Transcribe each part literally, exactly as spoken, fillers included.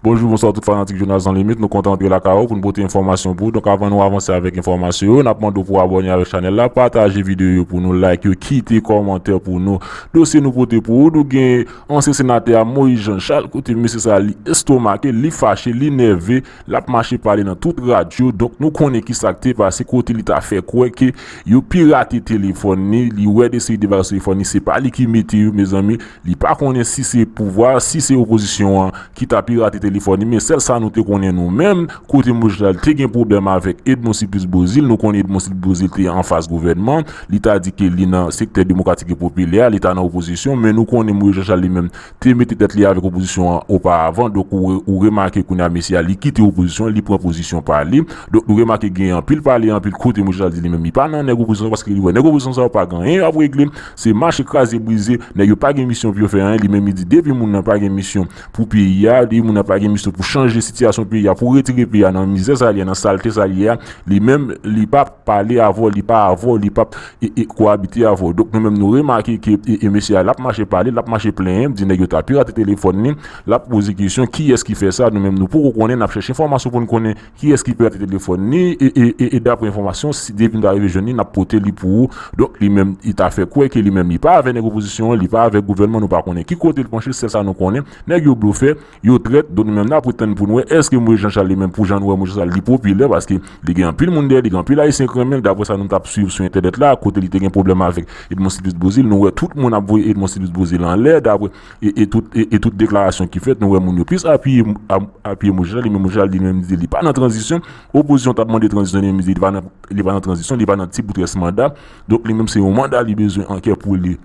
Bonjou, bonswa tout fanatik Jounal San Limit. Nou kontan antre lakay ou pou n pote enfòmasyon pou ou. Donk, avan nou avanse avèk enfòmasyon yo, n ap mande w pou w abòne avèk chanèl la, pataje videyo yo pou nou, like yo, kite kòmantè pou nou. Dosye nou pote pou ou, nou gen ansyen senatè a Moïse Jean Charles, kote mesye sa li estomake, li fache, li nève, l ap mache pale nan tout radyo. Donk, nou konnen ki sa k te pase, kote li ta fè kwè ke yo pirate telefòn ni, li wè de seri de bagay sou telefòn ni, se pa li ki mete yo, mezanmi. Li pa konnen si se pouvwa, si se opozisyon an ki ta pirate telefòn ni, men sèl sa nou te konnen nou menm, kote Moïse Jean Charles te gen pwoblèm avèk Edmond Supplice Beauzile, nou konnen Edmond Supplice Beauzile te anfas gouvènman, li ta di ke li nan sektè demokratik e popilè a, li ta nan opozisyon, men nou konnen Moïse Jean Charles li menm te mete tèt li avèk opozisyon an oparavan, donk ou, ou remake kounye a mesye a, li kite opozisyon, li pran pozisyon pa li, donk nou remake gen anpil pale, anpil kote Moïse Jean Charles di li menm li pa nan nèg opozisyon, paske li wè nèg opozisyon sa yo pa gen anyen y ap regle, se mache kraze brize, nèg yo pa gen misyon pou yo fè anyen, li menm li di depi moun nan pa gen misyon pou peyi a, depi moun nan pa gen misyon pou chanje sitiyasyon peyi a, pou retire peyi a nan mizè sa li ye, nan salte sa li ye a, li menm li p ap pale avè w, li pa avè w, li p ap e, e, kowabite avè w. Donk nou menm nou remake ke e, e, mesye a l ap mache pale, l ap mache plenyen, di nèg yo ta pirate telefòn ni, l ap poze kesyon kiyès ki fè sa, nou menm nou poko konnen, n ap chèche enfòmasyon pou n konnen kiyès ki pirate telefòn ni, e, e, e, e daprè enfòmasyon, si depi n ta rive jwenn li, n ap pote li pou ou. Donk li menm, li ta fè kwè ke li menm, li pa avè nèg opozisyon an, li pa avè gouvènman, nou pa konnen ki kote l panche, sèl sa nou konnen, nèg yo blofè, yo trèt, donk nou menm n ap ret tann pou n wè, èske Moïse Jean Charles li menm, pou jan nou wè Moïse Jean Charles, li popilè, paske li gen anpil moun dèyè, li gen anpil ayisyen k renmen l, daprè sa nou t ap swiv sou entènèt la, kote li te gen pwoblèm avèk Edmond Supplice Beauzile, nou wè tout moun ap voye Edmond Supplice Beauzile anlè, daprè e, e tout, e, e tout deklarasyon ki fèt, nou wè moun yo plis apiye, ap-, apiye Moïse Jean Charles, li menm Moïse Jean Charles li menm li di li pa nan tranzisyon, opozisyon t ap mande tranzisyon, li menm li di li pa nan, li pa nan tranzisyon, li pa nan ti bout rès manda, donk li menm se yon manda li bezwen an kè pou li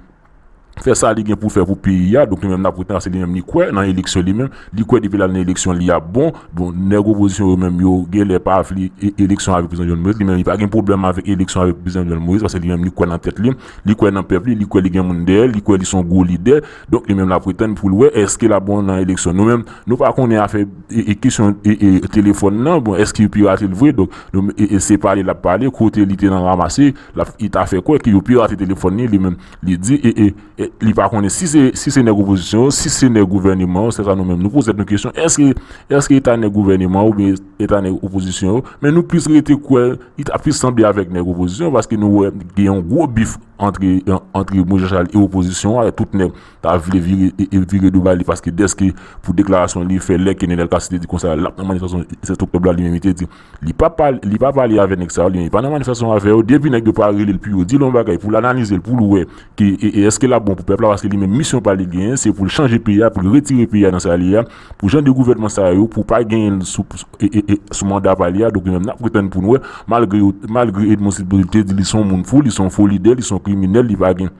fè sa li gen pou fè pou peyi a, donk li menm n ap ret tann, se li menm li kwè nan eleksyon li menm, li kwè depi l al nan eleksyon li ap bon, bon, nèg opozisyon yo menm yo genlè pa vle e-, eleksyon avèk prezidan Jovenel Moïse, li menm li pa gen pwoblèm avèk eleksyon avèk prezidan Jovenel Moïse, paske li menm li kwè nan tèt li, li kwè nan pèp li, li kwè li gen moun dèyè l, li kwè li se yon gwo lidè, donk li menm l ap ret tann pou l wè èske l ap bon nan eleksyon. Nou menm, nou pa konnen afè e, e kesyon e, e telefòn nan, bon, èske yo pirate l vre, donk nou, e, e se pale l ap pale, kote li te nan ramase, l ap, li ta fè kwè ke yo pirate telefòn ni, li menm, li di, e, e, e, li pa konnen si se, si se nèg opozisyon yo, si se nèg gouvèneman yo, se sa nou menm, nou poze tèt nou kesyon, èske, èske e ta nèg gouvèneman yo, oubyen e ta nèg opozisyon yo, men nou plis rete kwè, li ta plis sanble avèk nèg opozisyon, paske nou wè gen yon gwo bif antre, antre Moïse Jean Charles e opozisyon an, tout nèg ta vle vire, e, e vire do ba li, paske dèske pou deklarasyon li fè lè ke Nenel Cassy te di konsa, l ap nan manifestasyon sèt oktòb la, li menm li te di, li pa pale, li pa pale avè nèg sa yo, li pa nan manifestasyon avè yo, depi nèg yo pa rele l pou yo di l yon bagay, pou l analize l, pou l wè ke, e, e èske l ap bon pou pèp la, paske li menm misyon pa li genyen, se pou l chanje peyi a, pou l retire peyi a nan sa li ye a, pou jan de gouvènman sa yo, pou pa genyen l sou, e, e, e, sou manda pa li a, donk li menm n ap ret tann pou n wè, malgre yo, malgre Edmond Sylvain te di li se yon moun fou, li se yon fo lidè, li se yon kriminèl, li pa gen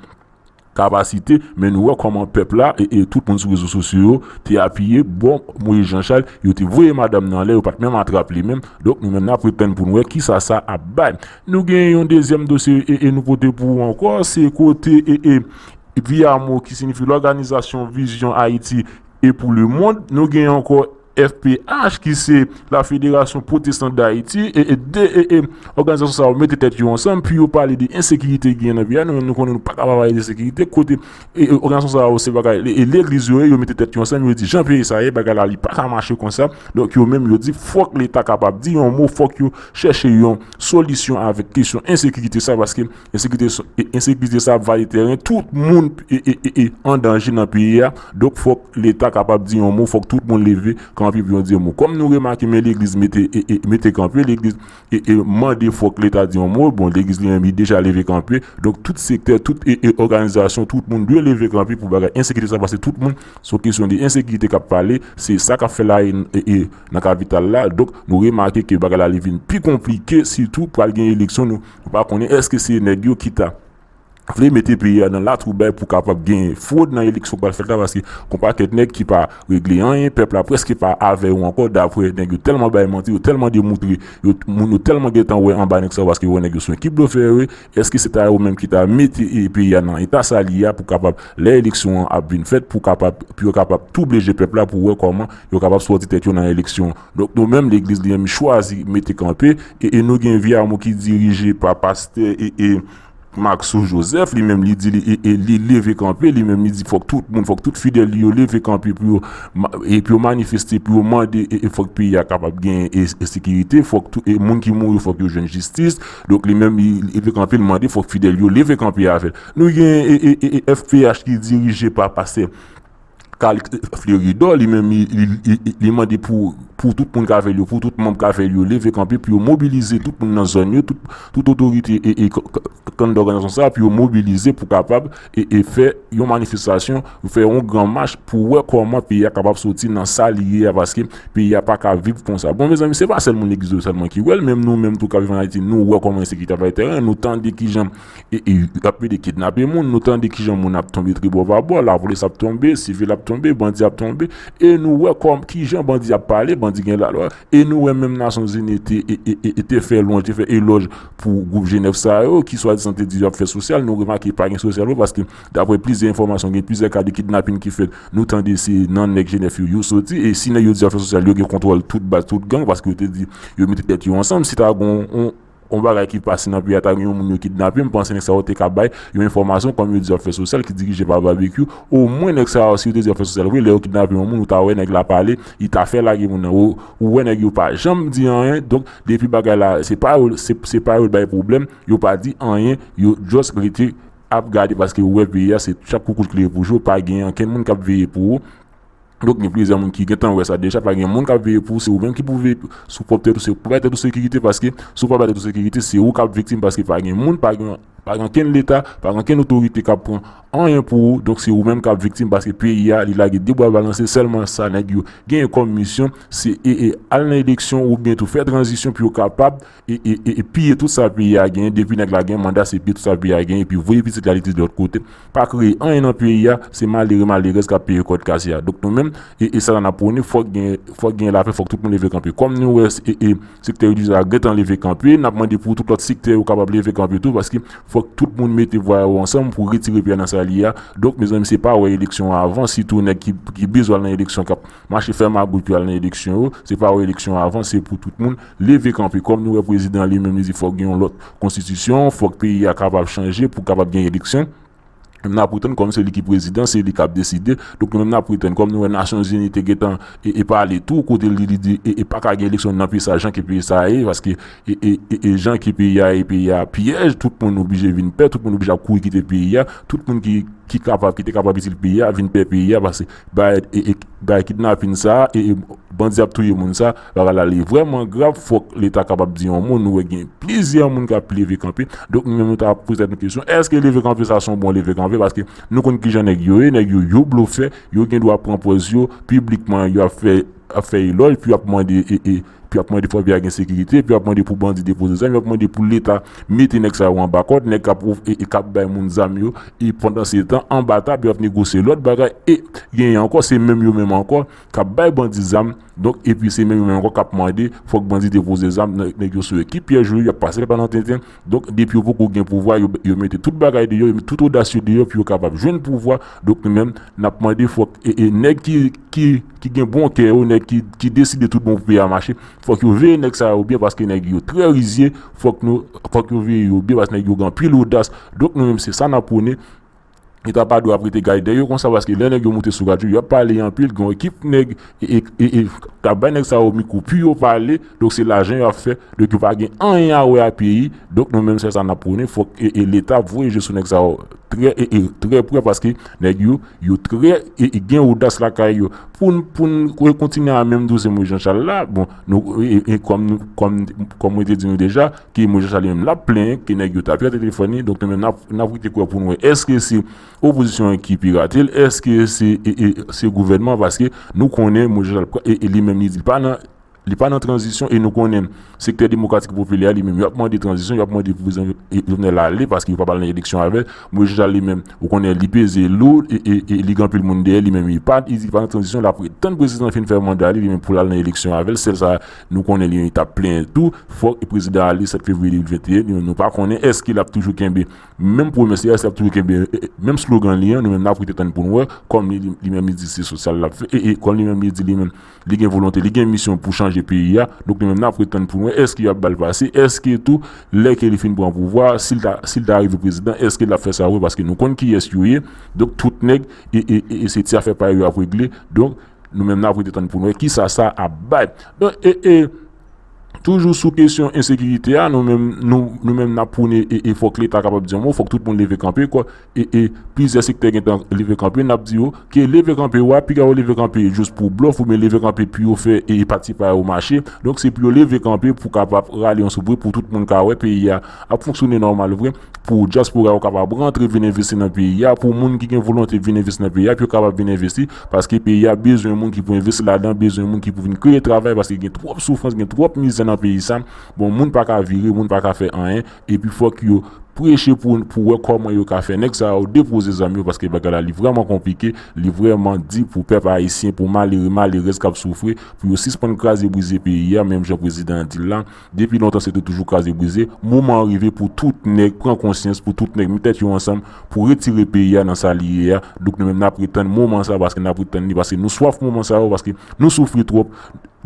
kapasite, men nou wè kòman pèp la e, e tout moun sou rezo sosyo yo te apiye bò Moïse Jean Charles, yo te voye madanm nan anlè, yo pa t menm atrap li menm. Donk nou menm n ap ret tann pou n wè kisa sa ap bay. Nou gen yon dezyèm dosye e, e nou pote pou ou ankò, se kote e, e Viamo ki siyifi lòganizasyon Vizyon Ayiti e pou lemonn. Nou gen ankò F P H ki se la Fédération Protestante d'Haïti e, e de e, e òganizasyon sa yo mete tèt yo ansanm pou yo pale de ensekirite ki gen nan peyi a. Nou menm nou konnen nou pa ka pa pale de sekirite kote e, e òganizasyon sa yo se bagay e, e legliz yo ye, yo mete tèt yo ansanm, yo di jan peyi sa ye, bagay la li pa ka mache konsa. Donk yo menm yo di fòk leta kapab di yon mo, fòk yo chèche yon solisyon avèk kesyon ensekirite sa, paske ensekirite sa, e, ensekirite sa ap vale tèren, tout moun e, e, e, e an danje nan peyi a. Donk fòk leta kapab di yon mo, fòk tout moun leve kanpe pou yo di yon mo. Kòm nou remake men legliz mete e, e mete kanpe, legliz e, e mande fòk leta di yon mo, bon legliz li menm li deja leve kanpe. Donk tout sektè, tout e, e òganizasyon, tout moun dwe leve kanpe pou bagay ensekirite sa, paske tout moun se yon kesyon de ensekirite k ap pale, se sa k ap fè la e, e, e nan kapital la. Donk nou remake ke bagay la li vin pi konplike, sitou pral gen eleksyon, nou, nou pa konnen èske se nèg yo ki ta vle mete peyi a nan latwoublay pou kapab gen fwod nan eleksyon k pral fèt la, paske gon pakèt nèg ki pa regle anyen, pèp la prèske pa avè yo ankò, daprè nèg yo tèlman bay manti, yo tèlman demoutre, yo, moun yo tèlman gentan wè anba nèg sa yo, paske yo wè nèg yo se yon ekip blofè yo ye. Èske se ta yo menm ki ta mete e, peyi a nan eta sa li ye a pou kapab, lè eleksyon an ap vin fèt, pou kapab, pou yo kapab twouble je pèp la pou wè kòman yo kapab sòti tèt yo nan eleksyon an. Donk nou menm legliz li menm chwazi mete kanpe e, e nou gen Viamo ki dirije pa pastè e, e Maxo Joseph, li menm li di li, e, e, li leve kanpe, li menm li di fòk tout moun, fòk tout fidèl li yo leve kanpe pou yo, e pou yo manifeste, pou yo mande, e, e fòk peyi a kapab gen e, e sekirite, fòk tout, e moun ki mouri fòk yo jwenn jistis. Donk li menm li leve kanpe, li mande fòk fidèl yo leve kanpe avè l. Nou gen e, e, e, e F P H ki dirije pa pastè Carl Fleuridor, li menm li, li, li, li mande pou, pou tout moun k avè l yo, pou tout manm k avè l yo leve kanpe pou yo mobilize tout moun nan zòn yo, tout, tout otorite e, e k- k- kandida òganizasyon sa a pou yo mobilize pou kapab e, e fè yon manifestasyon, fè yon gran mach pou wè kòman peyi a kapab soti nan sa li ye a, paske peyi a pa ka viv konsa. Bon, mezanmi, se pa sèl moun legliz yo sèlman ki wè l, menm nou menm tou k ap viv an Ayiti, nou wè kòman ensekirite ap bay teren, nou tande kijan e, e, ap mete kidnape moun, nou tande kijan moun ap tonbe tribò pa bò, lapolis ap tonbe, sivil ap tonbe, bandi ap tonbe, e nou wè kòm kijan bandi ap pale, bandi gen lalwa, e nou wè menm Nasyonzini te, e, e, e, e te fè lwanj, te fè elòj pou gwoup G nèf sa yo, ki swadizan te di yo ap fè sosyal, nou remake pa gen sosyal vre, paske daprè plizyè enfòmasyon, gen plizyè ka de kidnapin ki fèt, nou tande se nan nèg G nèf yo, yo soti, e si nèg yo di ap fè sosyal, yo gen kontwòl tout baz, tout gang, paske yo te di, yo mete tèt yo ansanm, si ta gon, on, yon bagay ki pase nan peyi a, ta gen yon moun yo kidnape, m panse nèg sa yo te ka bay yon enfòmasyon kòm yo di ap fè sosyal ki dirije pa Babekyou. Omwen nèg sa yo, si yo te di ap fè sosyal vre, lè yo kidnape yon moun, ou ta wè nèg la pale, li ta fè lage moun nan. Ou, ou wè nèg yo pa janm di anyen. Donk, depi bagay la, se pa yo, se, se pa yo bay pwoblèm, yo pa di anyen, yo just rete ap gade paske ou wè peyi a, se chak kou kout kle pou jwe, pa gen ankenn moun k ap veye pou ou. Donk, gen plizyè moun ki gentan wè sa deja, pa gen moun k ap veye pou ou, se ou menm ki pou veye sou pwòp tèt ou, se pou bay tèt ou sekirite, paske si w pa bay tèt ou sekirite, se ou k ap viktim, paske pa gen moun, pa gen, pa gen ankenn leta, pa gen ankenn otorite k ap pran anyen pou ou, donk se ou menm k ap viktim, paske peyi a, li lage de bwa balanse, sèlman sa nèg yo genyen kòm misyon, se e, e, al nan eleksyon oubyen tou fè tranzisyon pou yo kapab e, e, e, e piye tout sa peyi a genyen, depi nèg la gen manda, se piye tout sa peyi a genyen, epi voye pitit la li te de lòt kote. Pa kreye anyen nan peyi a, se malere, malerèz k ap peye kòd kase a. Donk nou menm, e, e sa la n ap pwone, fòk gen, fòk gen lapè, fòk tout moun leve kanpe. Kòm nou wè, e, e, sektè relijye a gentan leve kanpe, n ap mande pou tout lòt sektè yo kapab leve kanpe tou, paske fòk tout moun mete vwa yo ansanm pou retire peyi a nan sa li ye a. Donk, mezanmi, se pa wè eleksyon an avan, sitou nèg ki, ki bezwen al nan eleksyon, k ap mache fè magouy pou y al nan eleksyon yo, se pa wè eleksyon an avan, se pou tout moun leve kanpe. Kòm nou wè prezidan li menm, li di fòk gen yon lòt konstitisyon, fòk peyi a kapab chanje pou kapab gen eleksyon. N ap ret tann kòm se li ki prezidan, se li k ap deside. Donk nou menm n ap ret tann. Kòm nou wè Nasyonzini te gentan e, e pale tou, kote li, li di e, e pa ka gen eleksyon nan peyi sa, jan ke peyi sa ye, paske e, e, e, e jan ke peyi a ye, peyi a pyèj, tout moun oblije vin pè, tout moun oblije ap kouri kite peyi a, tout moun ki, ki kapab, ki te kapab itil peyi a, vin pè peyi a, paske bay, e, e, bay kidnapin sa, e, e bandi ap touye moun sa, bagay la li vrèman grav, fòk leta kapab di yon mo, nou wè gen plizyè moun k ap leve kanpe. Donk nou menm nou ta poze tèt nou kesyon, èske leve kanpe sa se yon bon leve kanpe? Paske nou konn kijan nèg yo ye, nèg yo yo blofè, yo gen dwa pran pòz yo piblikman, yo ap fè, ap fè elòj, pou y ap mande e, e, pou y ap mande fò peyi a gen sekirite, pou y ap mande pou bandi depoze zam, y ap mande pou leta mete nèg sa yo anba kòd, nèg k ap e, e k ap bay moun zam yo, e pandan se tan anba tab yo ap negosye lòt bagay, e genyen ankò se menm yo menm ankò k ap bay bandi zam. Donk epi se menm yo menm ankò k ap mande fòk bandi depoze zam, nèg yo sou ekip pyèj yo, y ap pase pèp la nan tenten. Donk depi yo poko gen pouvwa, yo, yo mete tout bagay deyò, yo mete tout odas yo deyò pou yo kapab jwenn pouvwa. Donk nou menm n ap mande fòk e, e nèg ki, ki, ki gen bon kè yo, nèg ki, ki deside tout bon pou peyi a mache, fòk yo veye nèg sa yo byen paske nèg yo trè rizye, fòk nou, fòk yo veye yo byen paske nèg yo gen anpil odas. Donk nou menm se sa n ap pwone. Leta pa dwe ap rete gade dèyè yo konsa, paske lè nèg yo moute sou radyo, y ap pale anpil, gen yon ekip nèg e, e, e, e k ap bay nèg sa yo mikwo pou yo pale, donk se lajan y ap fè, donk yo pa gen anyen a wè a peyi. Donk nou menm se sa n ap pwone, fòk e, e leta voye je sou nèg sa yo trè, e, e trè prè, paske nèg yo, yo trè e, e gen odas lakay yo. Pou n, pou n kontinye a menm dosye Moyiz Jan Chal la, bon, nou, e, e kòm, kòm, kòm mwen te di nou deja, ke Moyiz Jan Chal li menm l ap plenyen ke nèg yo t ap pirate telefòn li. Donk nou menm n ap, n ap rete kwè pou n wè èske se opozisyon an ki pirate l, èske se, e, e, se gouvènman, paske nou konnen Moyiz Jan Chal e, e li menm li di l pa nan, li pa nan tranzisyon, e nou konnen sektè demokratik popilè a li menm y ap mande tranzisyon, y ap mande pou prezidan Jovenel ale paske yo p ap al nan eleksyon avè l. Moyiz Jan Chal li menm, ou konnen li peze lou e, e, e li gen anpil moun dèyè li, menm li pa, li di li pa nan tranzisyon, l ap ret tann prezidan fin fè manda li, li menm pou l al nan eleksyon avè l. Sèl sa nou konnen li menm li t ap plenyen tou, fòk prezidan ale sèt fevriye de mil venteyen, nou, nou pa konnen èske l ap toujou kenbe menm pwomès li a, èske l ap toujou kenbe e, e, menm slogan li an, nou menm n ap rete tann pou n wè, kòm li, li, li menm li di se sosyal l ap fè, e, e kòm li menm li di li menm li gen volonte, li gen misyon pou chanje peyi a. Donk nou menm n ap ret tann pou n wè èske y ap ba l pase, èske tou lè ke li fin pran pouvwa, si l ta, si l ta rive prezidan, èske l ap fè sa vre, paske nou konn kiyès yo ye. Donk tout nèg e, e, e, e se ti afè pa yo y ap regle. Donk nou menm n ap ret tann pou n wè kisa sa ap bay. Donk e, e, toujou sou kesyon ensekirite a, nou menm nou, nou menm n ap pwone e, e fòk Leta kapab di yon mo, fòk tout moun leve kanpe kwa. E, e plizyè sektè gentan leve kanpe, n ap di yo ke leve kanpe yo a, piga yo leve kanpe jis pou blòf oubyen leve kanpe pou yo fè e pati pa yo mache. Donk se pou yo leve kanpe pou kapab rale yon soufri pou tout moun ka wè peyi a ap fonksyone nòmal vre, pou dyaspora yo kapab rantre vin envesti nan peyi a, pou moun ki gen volonte vin envesti nan peyi a, pou yo kapab vin envesti, paske peyi a bezwen moun ki pou envesti ladan, bezwen moun ki pou vin kreye travay, paske gen twòp soufrans, gen twòp mizè nan peyi sa. Bon, moun pa ka vire, moun pa ka fè anyen, epi fòk yo preche pou, pou wè kòman yo ka fè nèg sa yo depoze zam yo, paske bagay la li vrèman konplike, li vrèman di pou pèp ayisyen, pou malere, malerèz k ap soufri, pou yo sispann kraze brize peyi a, menm jan prezidan an di l la. Depi lontan se te toujou kraze brize. Moman an rive pou tout nèg pran konsyans, pou tout nèg met tèt yo ansanm pou retire peyi a nan sa li ye a. Donk nou menm n ap ret tann moman sa, paske n ap ret tann li, paske nou swaf moman sa yo, paske nou soufri twòp.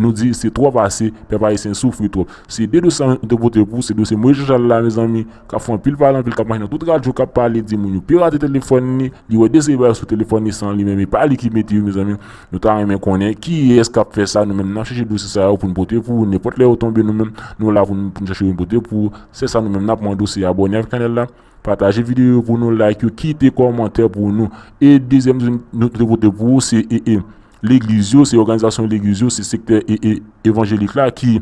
Nou di se twòp ase, pèp ayisyen soufri twòp. Se de dosye nou te pote pou, se dosye Moïse Jean Charles la, mezanmi, k ap fè anpil pale, anpil k ap mache nan tout radyo, k ap pale, di moun yo pirate telefòn li, li wè de seri bagay sou telefòn li san li menm, e pa li ki mete yo, mezanmi. Nou ta renmen konnen kiyès k ap fè sa, nou menm n ap chèche dosye sa yo pou n pote pou ou, nenpòt lè yo tonbe nou menm, nou la pou n, pou n chèche yo pote pou ou. Se sa nou menm n ap mande w, se abòne avèk chanèl la, pataje videyo yo pou nou, like yo, kite kòmantè pou nou. E dezyèm nou te pote pou ou, se e, e, legliz yo, se òganizasyon legliz yo, se sektè e, e, evanjelik la ki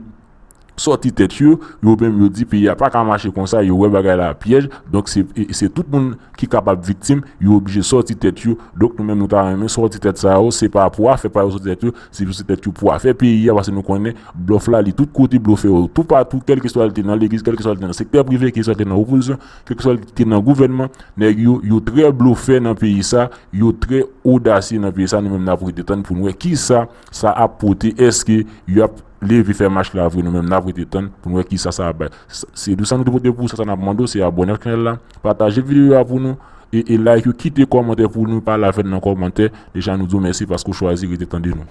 sòti tèt yo, yo menm yo di peyi a pa ka mache konsa, yo wè bagay la pyèj. Donk se, e, se tout moun ki kapab viktim, yo oblije sòti tèt yo. Donk nou menm nou ta renmen sòti tèt sa yo, se pa pou afè pa yo sòti tèt yo, se pou sòti tèt yo pou afè peyi a, paske nou konnen blòf la li tout kote, blofè yo toupatou, kèlkeswa li te nan legliz, kèlkeswa li te nan sektè prive, kèlkeswa li te nan opozisyon, kèlkeswa li te nan gouvènman, nèg yo, yo trè blofè nan peyi sa, yo trè odasye nan peyi sa, nou menm n ap rete tann pou n wè kisa sa ap pote, èske y ap leve fè mach la vre, nou menm n ap rete tann pou n wè kisa sa ap bay. Se, se dosye sa nou te pote pou ou, sa, sa n ap mande w, se abòne ak chanèl la, pataje videyo a pou nou, e, e like yo, kite kòmantè pou nou, pale avè n nan kòmantè. Deja nou di w mèsi paske w chwazi rete tande nou.